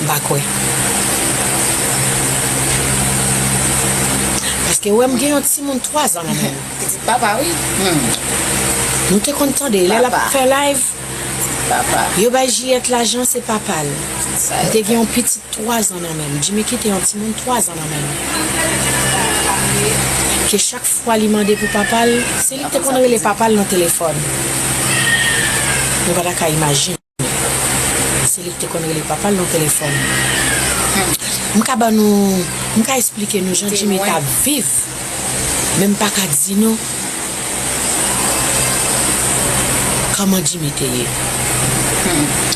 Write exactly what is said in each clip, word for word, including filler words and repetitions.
M pa kwè. Paske wè m gen yon timoun twa zan nan men m. Pitit papa, wi. Hmm. Nou te konn tande, lè l ap fè live, papa. Yo bay Jiyèt lajan, se papa l. Li te gen yon pitit twa zan nan men l. Jimmy kite yon timoun twa zan nan men l. Ke chak fwa li mande pou papa l, se li ki te konn rele papa l nan telefòn. Nou pa ta ka imajine. Se li ki te konn rele papa l nan telefòn. M ka ban nou, m ka esplike nou jan Jimmy t ap viv, men m pa ka di nou kòman Jimmy te ye.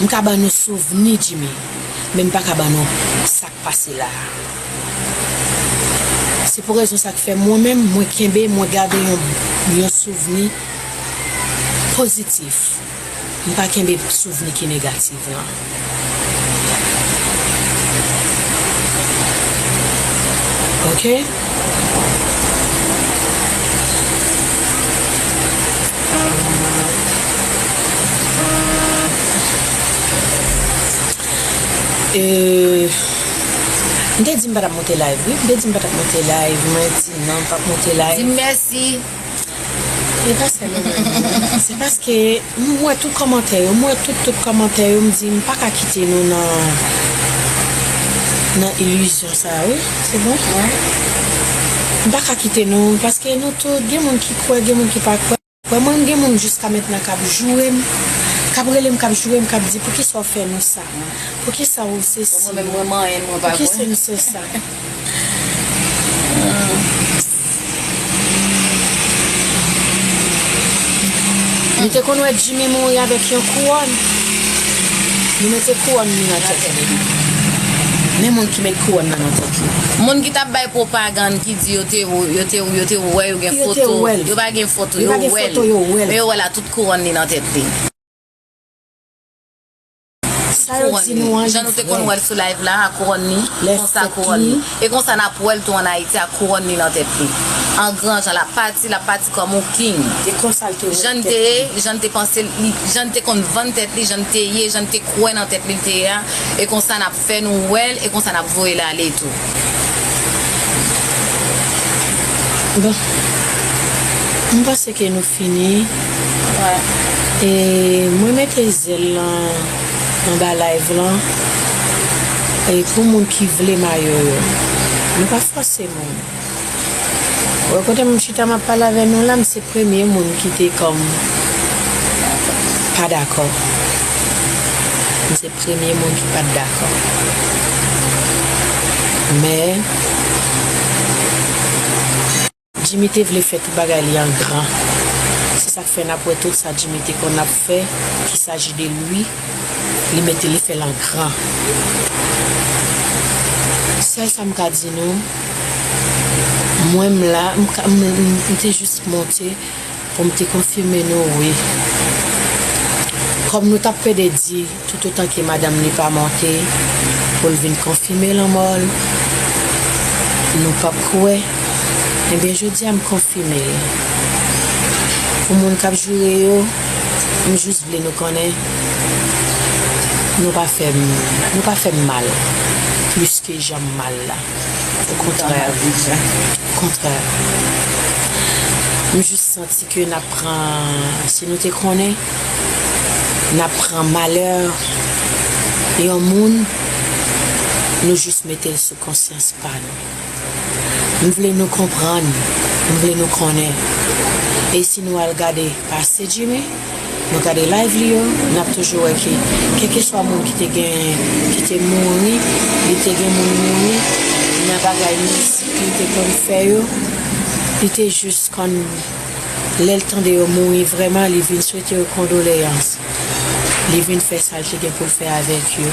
M ka ban nou souvni Jimmy, men m pa ka ban nou sa k pase la a. Se pou rezon sa k fè mwen menm, mwen kenbe, mwen gade yon, yon souvni pozitif. M pa kenbe souvni ki negatif lan. Oke? E, m te di m pa t ap monte live, wi. M te di m pa t ap monte live. Mwen di non, m p ap monte live. Di m mèsi. E pa sèlman mwen. Se paske m wè tout kòmantè yo, m wè tout, tout kòmantè yo, m di m pa ka kite nou nan, nan ilizyon sa, wi. Se bon? M pa ka kite nou, paske nou tout, gen moun ki kwè, gen moun ki pa kwè. Wè, mwen, gen moun jiska mentnan k ap joure m, k ap rele m, k ap joure m, k ap di, "Poukisa w fè nou sa? Poukisa w sesi? Poukisa nou se sa?" Nou te konn wè Jimmy mouri avèk yon kouwòn. Nou mete kouwòn li nan tèt li. Men moun ki met kouwòn nan nan tèt li. Moun ki t ap bay pwopagann ki di yo te, yo te, yo te wè, yo gen foto. Yo pa gen foto, yo wè l. Men yo wè l ak tout kouwòn li nan tèt li. Sa yo di nou an, jan nou te konn wè l sou live la, ak kouwòn li, konsa kouwòn li. E konsa n ap wè l tou ann Ayiti ak kouwòn li nan tèt li. An gran jan, l ap pati, l ap pati kòm yon king. E konsa l te wè tèt li. Jan l te ye, jan l te panse, li, jan l te konn vann tèt li, jan l te ye, jan l te kwè nan tèt li l te ye a. E konsa n ap fè nou wè l, e konsa n ap voye l ale tou. Bon. M panse ke nou fini. E mwen mete zèl lan anba live lan. E pou moun ki vle mayo yo, nou pa fòse moun. Wè kote m chita m ap pale avè nou la, m se premye moun ki te kòm pa dakò. M se premye moun ki pa t dakò. Men, Jimmy te vle fè tout bagay li an gran. Se sa k fè n ap wè tout sa Jimmy te konn ap fè, ki saji de lui, li mete li fè l an gran. Sèl sa m ka di nou, mwen m la, m ka, m, m, m te jis monte pou m te konfime nou, wi. Kòm nou t ap pede di, toutotan ke madanm li pa monte pou l vin konfime lanmò l, nou p ap kwè. Ebyen, jodi a m konfime l. Pou moun k ap joure yo, m jis vle nou konnen, nou pa fè m, nou pa fè m mal plis ke jan m mal la. Okontrè. Okontrè. M jis santi ke n ap pran, si nou te konnen, n ap pran malè yon moun, nou jis mete l sou konsyans pa nou. M vle nou konprann, m vle nou konnen. E si nou al gade pase Jimmy, nou gade live li yo, n ap toujou wè ke, kèlkeswa moun ki te gen, ki te mouri, li te gen moun mouri, nan bagay mizik li te konn fè yo, li te jis konn, lè l tande yo mouri vrèman, li vin swete yo kondoleyans. Li vin fè sa l te gen pou l fè avèk yo.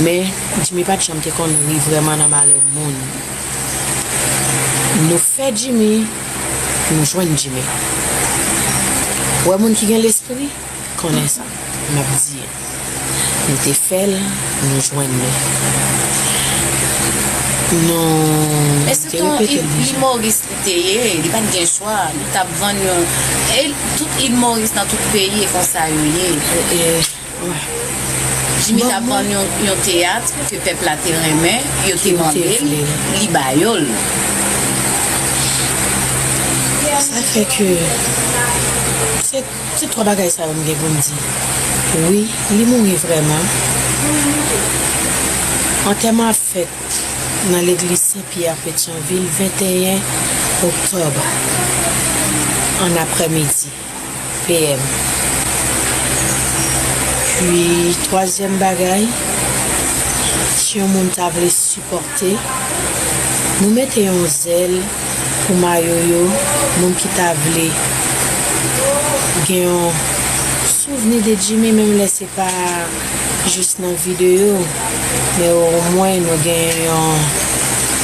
Men, Jimmy pa t janm te konn ri vrèman nan malè moun. Nou fè Jimmy, nou jwenn Jimmy. Wè moun ki gen lespri, konnen sa. M ap di, nou te fè l, nou jwenn li. Nou te repete l deja. Men se t on il Moris li te ye, li pa t gen chwa, li t ap vann yon, e tout il Moris nan tout peyi, e konsa yo ye. E, e, Wè. Jimmy t ap vann yon, yon teyat ke pèp la te renmen, yo te mande l, li ba yo l. Sa fè ke se, se twa bagay sa yo m gen pou m di. Wi, li mouri vrèman. Antèman ap fèt nan legliz Sen Pyè Petyonvil, venteyen oktòb, an aprèmidi, P M. Pi, twazyèm bagay, si yon moun ta vle sipòte, nou mete yon zèl pou mayo yo, moun ki ta vle gen yon souvni de Jimmy, menm lè se pa jis nan videyo, men omwen nou gen yon,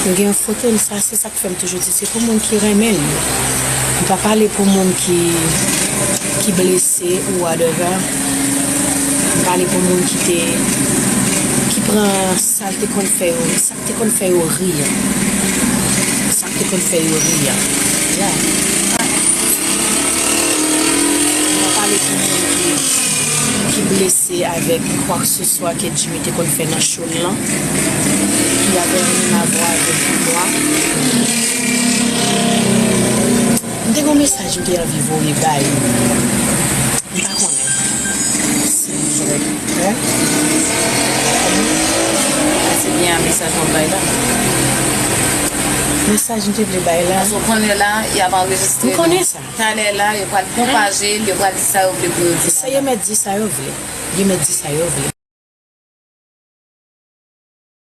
nou gen yon foto l. Sa, se sa k fè m toujou di, se pou moun ki renmen l yo. M pa pale pou moun ki, ki blese ou whatever. M pale pou moun ki te, ki pran sa l te konn fè yo, sa k te konn fè yo ri an. Sa k te konn fè yo ri an. Ya. M pa pale pou moun ki, ki blese avèk kwa ke se swa ke Jimmy te konn fè nan show l lan, ki avè ryen a vwa avèk Benoit. M te gen yon mesaj m te anvi voye ba yo. M pa konnen si m jwenn. Se byen a mesaj mwen bay la. Mesaj m te vle bay la. Paske w konnen la, y ap anrejistre nou. M konnen sa. Talè la, yo pral pwopaje l, yo pral di sa yo vle pou yo di. Sa yo mèt di sa yo vle. Yo mèt di sa yo vle.